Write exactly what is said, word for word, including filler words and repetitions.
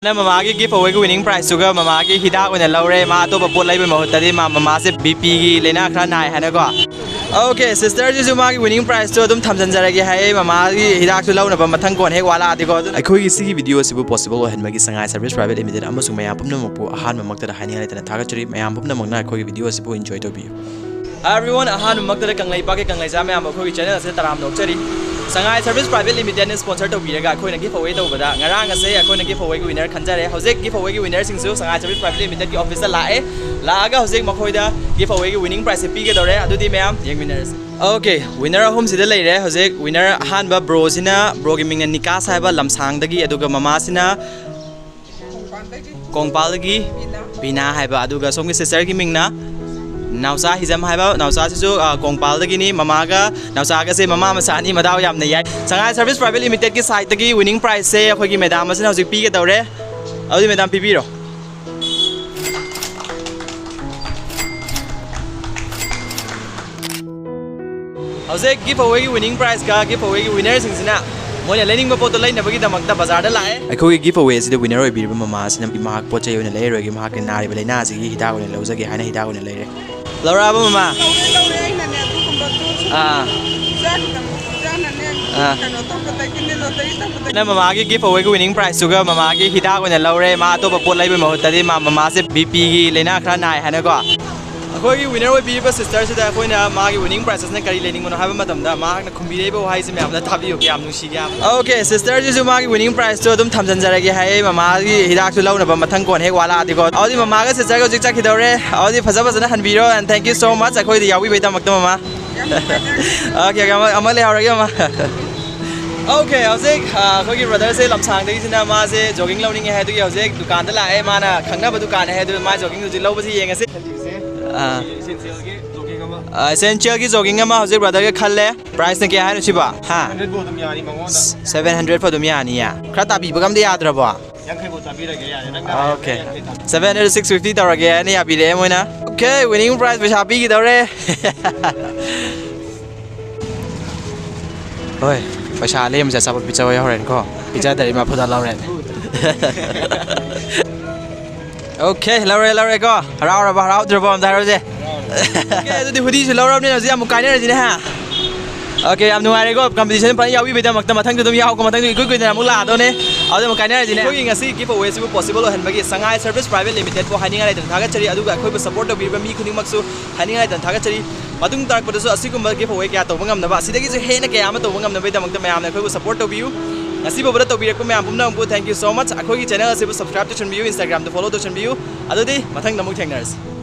ꯅ ꯃꯃꯥꯒꯤ ꯒꯤꯐ ꯑꯋꯦꯒꯤ ꯋꯤꯅꯤꯡ ꯄ꯭ꯔꯥꯏꯖꯇꯨꯒ ꯃꯃꯥꯒꯤ ꯍꯤꯗꯥꯛ ꯑꯣꯏꯅ ꯂꯧꯔꯦ꯫ ꯃꯥ ꯑꯇꯣꯞꯄ ꯄꯣꯠ ꯂꯩꯕꯒꯤ ꯃꯍꯨꯠꯇꯗꯤ ꯃꯥ, ꯃꯃꯥꯁꯦ ꯕꯤ ꯄꯤꯒꯤ ꯂꯥꯏꯅꯥ ꯈꯔ ꯅꯥꯏ ꯍꯥꯏꯅꯀꯣ꯫ ꯑꯣꯀꯦ, ꯁꯤꯁꯇꯔꯁꯤꯁꯨ ꯃꯥꯒꯤ ꯋꯤꯅꯤꯡ ꯄ꯭ꯔꯥꯏꯖꯇꯣ ꯑꯗꯨꯝ ꯊꯝꯖꯤꯟꯖꯔꯒꯦ ꯍꯥꯏꯌꯦ, ꯃꯃꯥꯒꯤ ꯍꯤꯗꯥꯛꯁꯨ ꯂꯧꯅꯕ ꯃꯊꯪ ꯀꯣꯟ ꯍꯦꯛ ꯋꯥꯠꯂꯛꯑꯗꯤꯀꯣ꯫ ꯑꯗꯨꯅ ꯑꯩꯈꯣꯏꯒꯤ ꯁꯤꯒꯤ ꯚꯤꯗꯤꯑꯣ ꯑꯁꯤꯕꯨ ꯄꯣꯁꯤꯕꯜ ꯑꯣꯏꯍꯟꯕꯒꯤ ꯁꯉꯥꯏ ꯁꯔꯚꯤꯁ ꯄ꯭ꯔꯥꯏꯚꯦꯠ ꯂꯤꯃꯤꯇꯦꯠ ꯑꯃꯁꯨꯡ ꯃꯌꯥꯝ ꯄꯨꯝꯅꯃꯛꯄꯨ ꯑꯍꯥꯟꯕꯃꯛꯇꯗ ꯍꯥꯏꯅꯤꯡꯉꯥꯏ ꯂꯩꯇꯅ ꯊꯥꯒꯠꯆꯔꯤ꯫ ꯃꯌꯥꯝ ꯄꯨꯝꯅꯃꯛꯅ ꯑꯩꯈꯣꯏꯒꯤ ꯚꯤꯗꯤꯑꯣ ꯑꯁꯤꯕꯨ ꯏꯟꯖꯣꯏ ꯇꯧꯕꯤꯌꯨ꯫ Hi everyone, ꯑꯍꯥꯟꯕꯃꯛꯇꯗ ꯀꯪꯂꯩꯄꯥꯛꯀꯤ ꯀꯪꯂꯩꯖꯥ ꯃꯌꯥꯝꯕꯨ ꯑꯩꯈꯣꯏꯒꯤ ꯆꯦꯅꯦꯜ ꯑꯁꯤꯗ ꯇꯔꯥꯝꯅ ꯑꯣꯛꯆꯔꯤ꯫ ꯁꯉꯥꯏ ꯁꯔꯚꯤꯁ ꯄ꯭ꯔꯥꯏꯚꯦꯠ ꯂꯤꯃꯤꯇꯦꯠꯅ ꯁ꯭ꯄꯣꯟꯁꯔ ꯇꯧꯕꯤꯔꯒ ꯑꯩꯈꯣꯏꯅ ꯒꯤꯐ ꯑꯋꯦ ꯇꯧꯕꯗ, ꯉꯔꯥꯡ ꯑꯁꯦ ꯑꯩꯈꯣꯏꯅ ꯒꯤꯐ ꯑꯋꯦꯒꯤ ꯋꯤꯅꯔ ꯈꯟꯖꯔꯦ꯫ ꯍꯧꯖꯤꯛ ꯒꯤꯐ ꯑꯋꯦꯒꯤ ꯋꯤꯅꯔꯁꯤꯡꯁꯨ ꯁꯉꯥꯏ ꯁꯔꯚꯤꯁ ꯄ꯭ꯔꯥꯏꯚꯦꯠ ꯂꯤꯃꯤꯇꯦꯠꯀꯤ ꯑꯣꯐꯤꯁꯇ ꯂꯥꯛꯑꯦ꯫ ꯂꯥꯛꯑꯒ ꯍꯧꯖꯤꯛ ꯃꯈꯣꯏꯗ ꯒꯤꯐ ꯑꯋꯦꯒꯤ ꯋꯤꯅꯤꯡ ꯄ꯭ꯔꯥꯏꯖꯁꯦ ꯄꯤꯒꯗꯧꯔꯦ꯫ ꯑꯗꯨꯗꯤ ꯃꯌꯥꯝ ꯌꯦꯡꯃꯤꯟꯅꯔꯁꯤ꯫ ꯑꯣꯀꯦ, ꯋꯤꯅꯔ ꯑꯍꯨꯝꯁꯤꯗ ꯂꯩꯔꯦ꯫ ꯍꯧꯖꯤꯛ ꯋꯤꯅꯔ ꯑꯍꯥꯟꯕ ꯕ꯭ꯔꯣꯁꯤꯅ, ꯕ꯭ꯔꯣꯒꯤ ꯃꯤꯡꯅ ꯅꯤꯀꯥꯁ ꯍꯥꯏꯕ, ꯂꯝꯁꯥꯡꯗꯒꯤ, ꯑꯗꯨꯒ ꯃꯃꯥꯁꯤꯅ ꯀꯣꯡꯄꯥꯜꯗꯒꯤ ꯕꯤꯅꯥ ꯍꯥꯏꯕ, ꯑꯗꯨꯒ ꯁꯣꯝꯒꯤ ꯁꯤꯁꯇꯔꯒꯤ ꯃꯤꯡꯅ ꯅꯥꯎꯆꯥ ꯍꯤꯖꯝ ꯍꯥꯏꯕ꯫ ꯅꯥꯎꯆꯥꯁꯤꯁꯨ, ꯑ, ꯀꯣꯡꯄꯥꯜꯗꯒꯤꯅꯤ꯫ ꯃꯃꯥꯒ ꯅꯥꯎꯆꯥꯒꯁꯦ ꯃꯃꯥ ꯃꯆꯥ ꯑꯅꯤ, ꯃꯗꯥꯎ ꯌꯥꯝꯅ ꯌꯥꯏ꯫ ꯁꯉꯥꯏ ꯁꯔꯚꯤꯁ ꯄ꯭ꯔꯥꯏꯚꯦꯠ ꯂꯤꯃꯤꯇꯦꯠꯀꯤ ꯁꯥꯏꯠꯇꯒꯤ ꯋꯤꯅꯤꯡ ꯄ꯭ꯔꯥꯏꯖꯁꯦ ꯑꯩꯈꯣꯏꯒꯤ ꯃꯦꯗꯥꯝ ꯑꯁꯤꯅ ꯍꯧꯖꯤꯛ ꯄꯤꯒꯗꯧꯔꯦ꯫ ꯑꯗꯨꯗꯤ ꯃꯦꯗꯥꯝ, ꯄꯤꯕꯤꯔꯣ꯫ ꯍꯧꯖꯤꯛ ꯒꯤꯐ ꯑꯋꯦꯒꯤ ꯋꯤꯅꯤꯡ ꯄ꯭ꯔꯥꯏꯖꯀ ꯒꯤꯐ ꯑꯋꯦꯒꯤ ꯋꯤꯅꯔꯁꯤꯡꯁꯤꯅ ꯃꯣꯏꯅ ꯂꯩꯅꯤꯡꯕ ꯄꯣꯠꯇꯣ ꯂꯩꯅꯕꯒꯤꯗꯃꯛꯇ ꯕꯖꯥꯔꯗ ꯂꯥꯛꯑꯦ꯫ ꯑꯩꯈꯣꯏꯒꯤ ꯒꯤꯐ ꯑꯋꯦ ꯑꯁꯤꯗ ꯋꯤꯅꯔ ꯑꯣꯏꯕꯤꯔꯤꯕ ꯃꯃꯥ ꯑꯁꯤꯅ ꯃꯍꯥꯛ ꯄꯣꯠ ꯆꯩ ꯑꯣꯏꯅ ꯂꯩꯔꯔꯣꯏꯒꯦ, ꯃꯍꯥꯛꯀꯤ ꯅꯥꯔꯤꯕ ꯂꯥꯏꯅꯥ ꯑꯁꯤꯒꯤ ꯍꯤꯗꯥꯛ ꯑꯣꯏꯅ ꯂꯧꯖꯒꯦ ꯍꯥꯏꯅ ꯍꯤꯗꯥꯛ ꯑꯣꯏꯅ ꯂꯩꯔꯦ꯫ ꯂꯧꯔꯛꯑꯕ ꯃꯃꯥ? ꯂꯧꯔꯦ, ꯂꯧꯔꯦ꯫ ꯑꯩꯅꯅꯦ ꯑꯗꯨꯒꯨꯝꯕ ꯄꯣꯠꯁꯨ ꯑꯥ꯫ ꯆꯥꯅꯅꯦ, ꯑꯥ꯫ ꯀꯩꯅꯣ ꯇꯧꯕꯗꯒꯤꯅꯦ, ꯂꯣꯇꯔꯤ ꯇꯧꯕꯗꯒꯤ꯫ ꯅꯪ ꯃꯃꯥꯒꯤ ꯒꯤꯐ ꯑꯋꯦꯒꯤ ꯋꯤꯅꯤꯡ ꯄ꯭ꯔꯥꯏꯖꯇꯨꯒ ꯃꯃꯥꯒꯤ ꯍꯤꯗꯥꯛ ꯑꯣꯏꯅ ꯂꯧꯔꯦ꯫ ꯃꯥ ꯑꯇꯣꯞꯄ ꯄꯣꯠ ꯂꯩꯕꯒꯤ ꯃꯍꯨꯠꯇꯗꯤ ꯃꯥ, ꯃꯃꯥꯁꯦ ꯕꯤ ꯄꯤꯒꯤ ꯂꯥꯏꯅꯥ ꯈꯔ ꯅꯥꯏ ꯍꯥꯏꯅꯀꯣ꯫ ꯑꯩꯈꯣꯏꯒꯤ ꯋꯤꯅꯔ ꯑꯣꯏꯕꯤꯔꯤꯕ ꯁꯤꯁꯇꯔꯁꯤꯗ ꯑꯩꯈꯣꯏꯅ ꯃꯥꯒꯤ ꯋꯤꯅꯤꯡ ꯄ꯭ꯔꯥꯏꯖꯦꯁꯅ ꯀꯔꯤ ꯂꯩꯅꯤꯡꯕꯅꯣ ꯍꯥꯏꯕ ꯃꯇꯝꯗ ꯃꯍꯥꯛꯅ ꯈꯨꯝꯕꯤꯔꯛꯏꯕ ꯋꯥꯍꯩꯁꯤ ꯃꯌꯥꯝꯅ ꯇꯥꯕꯤꯌꯨ, ꯀꯌꯥꯝ ꯅꯨꯡꯁꯤꯒꯦ ꯍꯥꯏꯕꯗꯣ꯫ ꯑꯣꯀꯦ, ꯁꯤꯁꯇꯔꯁꯤꯁꯨ ꯃꯥꯒꯤ ꯋꯤꯅꯤꯡ ꯄ꯭ꯔꯥꯏꯖꯇꯣ ꯑꯗꯨꯝ ꯊꯝꯖꯤꯟꯖꯔꯒꯦ ꯍꯥꯏꯌꯦ, ꯃꯃꯥꯒꯤ ꯍꯤꯗꯥꯛꯁꯨ ꯂꯧꯅꯕ ꯃꯊꯪ ꯀꯣꯟ ꯍꯦꯛ ꯋꯥꯠꯂꯛꯑꯗꯤꯀꯣ꯫ ꯑꯗꯨꯗꯤ ꯃꯃꯥꯒ ꯁꯤꯁꯇꯔꯒ ꯍꯧꯖꯤꯛ ꯆꯠꯈꯤꯗꯧꯔꯦ꯫ ꯑꯗꯨꯗꯤ ꯐꯖ ꯐꯖꯅ ꯍꯟꯕꯤꯔꯣ, and thank you so much ꯑꯩꯈꯣꯏꯗ ꯌꯥꯎꯕꯤꯕꯩꯗꯗꯃꯛꯇ, ꯃꯃꯥ꯫ ꯑꯣꯀꯦ, ꯑꯣꯀꯦ, ꯑꯃ, ꯑꯃ ꯂꯩꯍꯧꯔꯒꯦ, ꯃꯃꯥ꯫ ꯑꯣꯀꯦ, ꯍꯧꯖꯤꯛ, ꯑ, ꯑꯩꯈꯣꯏꯒꯤ ꯕ꯭ꯔꯗꯔꯁꯦ ꯂꯝꯁꯥꯡꯗꯒꯤꯁꯤꯅ ꯃꯥꯁꯦ ꯖꯣꯒꯤꯡ ꯂꯧꯅꯤꯡꯉꯦ ꯍꯥꯏꯗꯨꯒꯤ ꯍꯧꯖꯤꯛ ꯗꯨꯀꯥꯟꯗ ꯂꯥꯛꯑꯦ꯫ ꯃꯥꯅ ꯈꯪꯅꯕ ꯗꯨꯀꯥꯟꯅꯦ ꯍꯥꯏꯗꯨ ꯃꯥ ꯖꯣꯒꯤꯡ ꯍꯧꯖꯤꯛ ꯂꯧꯕꯁꯤ ꯌꯦꯡꯉꯁꯤ꯫ ꯑꯥ꯫ ꯑꯦꯁꯦꯟꯁꯤꯌꯦꯜꯒꯤ ꯖꯣꯒꯤꯡ ꯑꯃ꯫ ꯑꯥ, ꯑꯦꯁꯦꯟꯁꯤꯌꯦꯜꯒꯤ ꯖꯣꯒꯤꯡ ꯑꯃ ꯍꯧꯖꯤꯛ ꯕ꯭ꯔꯗꯔꯒ ꯈꯜꯂꯦ꯫ ꯄ꯭ꯔꯥꯏꯁꯅ ꯀꯌꯥ ꯍꯥꯏꯅꯣ ꯁꯤꯕꯣ? ꯍꯥ? ꯍꯟꯗ꯭ꯔꯦꯠ ꯐꯥꯎ ꯑꯗꯨꯝ ꯌꯥꯅꯤ ꯃꯉꯣꯟꯗ꯫ ꯁꯚꯦꯟ ꯍꯟꯗ꯭ꯔꯦꯠ ꯐꯥꯎ ꯑꯗꯨꯝ ꯌꯥꯅꯤꯌꯦ? ꯈꯔ ꯇꯥꯕꯤꯕꯒ ꯑꯝꯇ ꯌꯥꯗ꯭ꯔꯕꯣ? ꯌꯥꯡꯈꯩ ꯐꯥꯎ ꯇꯥꯕꯤꯔꯒꯦ, ꯌꯥꯔꯦ꯫ ꯅꯪꯅ ꯑꯣꯀꯦ꯫ ꯌꯥꯡꯈꯩ ꯇꯥꯕꯤꯔꯒꯦ꯫ ꯁꯚꯦꯟ ꯍꯟꯗ꯭ꯔꯦꯠ, ꯁꯤꯛꯁ ꯐꯤꯐꯇꯤ ꯇꯧꯔꯒꯦ ꯍꯥꯏꯅ ꯌꯥꯕꯤꯔꯛꯑꯦ ꯃꯣꯏꯅ꯫ ꯑꯣꯀꯦ, ꯋꯤꯅꯤꯡ ꯄ꯭ꯔꯥꯏꯖ ꯄꯩꯁꯥ ꯄꯤꯈꯤꯗꯧꯔꯦ꯫ ꯍꯣꯏ, ꯄꯩꯁꯥ ꯂꯦꯝꯕꯁꯦ ꯑꯆꯥꯄꯣꯠ ꯄꯤꯖꯧ ꯍꯣꯔꯦꯟ ꯀꯣ꯫ ꯄꯤꯖꯗ꯭ꯔꯗꯤ ꯃꯥ ꯐꯨꯗꯠ ꯂꯧꯔꯦ꯫ Okay, ꯂꯧꯔꯦ, ꯂꯧꯔꯦꯀꯣ꯫ ꯍꯔꯥꯎꯔꯕ, ꯍꯔꯥꯎꯗ꯭ꯔꯕ ꯑꯝꯇ ꯍꯥꯏꯔꯣꯁꯦ꯫ Okay, ꯑꯗꯨꯗꯤ hoodieꯁꯨ ꯂꯧꯔꯕꯅꯤꯅ ꯍꯧꯖꯤꯛ ꯑꯃꯨꯛ ꯀꯥꯏꯅꯔꯁꯤꯅꯦ, ꯍꯥ? Okay, ꯌꯥꯝ ꯅꯨꯡꯉꯥꯏꯔꯦꯀꯣ, competition ꯐꯖꯅ ꯌꯥꯎꯕꯤꯕꯒꯤꯗꯃꯛꯇ꯫ ꯃꯊꯪꯁꯨ ꯑꯗꯨꯝ ꯌꯥꯎꯀꯣ, ꯃꯊꯪꯁꯨ ꯏꯀꯨꯏ ꯀꯨꯏꯗꯅ ꯑꯃꯨꯛ ꯂꯥꯛꯑꯗꯧꯅꯦ꯫ ꯑꯗꯨꯗ ꯑꯃꯨꯛ ꯀꯥꯏꯅꯔꯁꯤꯅꯦ꯫ ꯑꯩꯈꯣꯏꯒꯤ ꯉꯁꯤ giveaway ꯑꯁꯤꯕꯨ possible ꯑꯣꯏꯍꯟꯕꯒꯤ Sangai Service Private Limitedꯄꯨ ꯍꯥꯏꯅꯤꯡꯉꯥꯏ ꯂꯩꯇꯅ ꯊꯥꯒꯠꯆꯔꯤ, ꯑꯗꯨꯒ ꯑꯩꯈꯣꯏꯕꯨ support ꯇꯧꯕꯤꯔꯤꯕ ꯃꯤ ꯈꯨꯗꯤꯡꯃꯛꯁꯨ ꯍꯥꯏꯅꯤꯡꯉꯥꯏ ꯂꯩꯇꯅ ꯊꯥꯒꯠꯆꯔꯤ꯫ ꯃꯇꯨꯡ ꯇꯥꯔꯛꯄꯗꯁꯨ ꯑꯁꯤꯒꯨꯝꯕ giveaway ꯀꯌꯥ ꯇꯧꯕ ꯉꯝꯅꯕ, ꯑꯁꯤꯗꯒꯤꯁꯨ ꯍꯦꯟꯅ ꯀꯌꯥ ꯑꯃ ꯇꯧꯕ ꯉꯝꯅꯕꯒꯤꯗꯃꯛꯇ ꯃꯌꯥꯝꯅ ꯑꯩꯈꯣꯏꯕꯨ support ꯇꯧꯕꯤꯌꯨ꯫ ꯉꯁꯤ ꯐꯥꯎꯕꯗ ꯇꯧꯕꯤꯔꯛꯄ ꯃꯌꯥꯝ ꯄꯨꯝꯅꯃꯛꯄꯨ thank you so much꯫ ꯑꯩꯈꯣꯏꯒꯤ channel ꯑꯁꯤꯕꯨ subscribe ꯇꯧꯁꯟꯕꯤꯌꯨ, Instagramꯗ follow ꯇꯧꯁꯟꯕꯤꯌꯨ꯫ ꯑꯗꯨꯗꯤ ꯃꯊꯪꯗ ꯑꯃꯨꯛ ꯊꯦꯡꯅꯔꯁꯤ꯫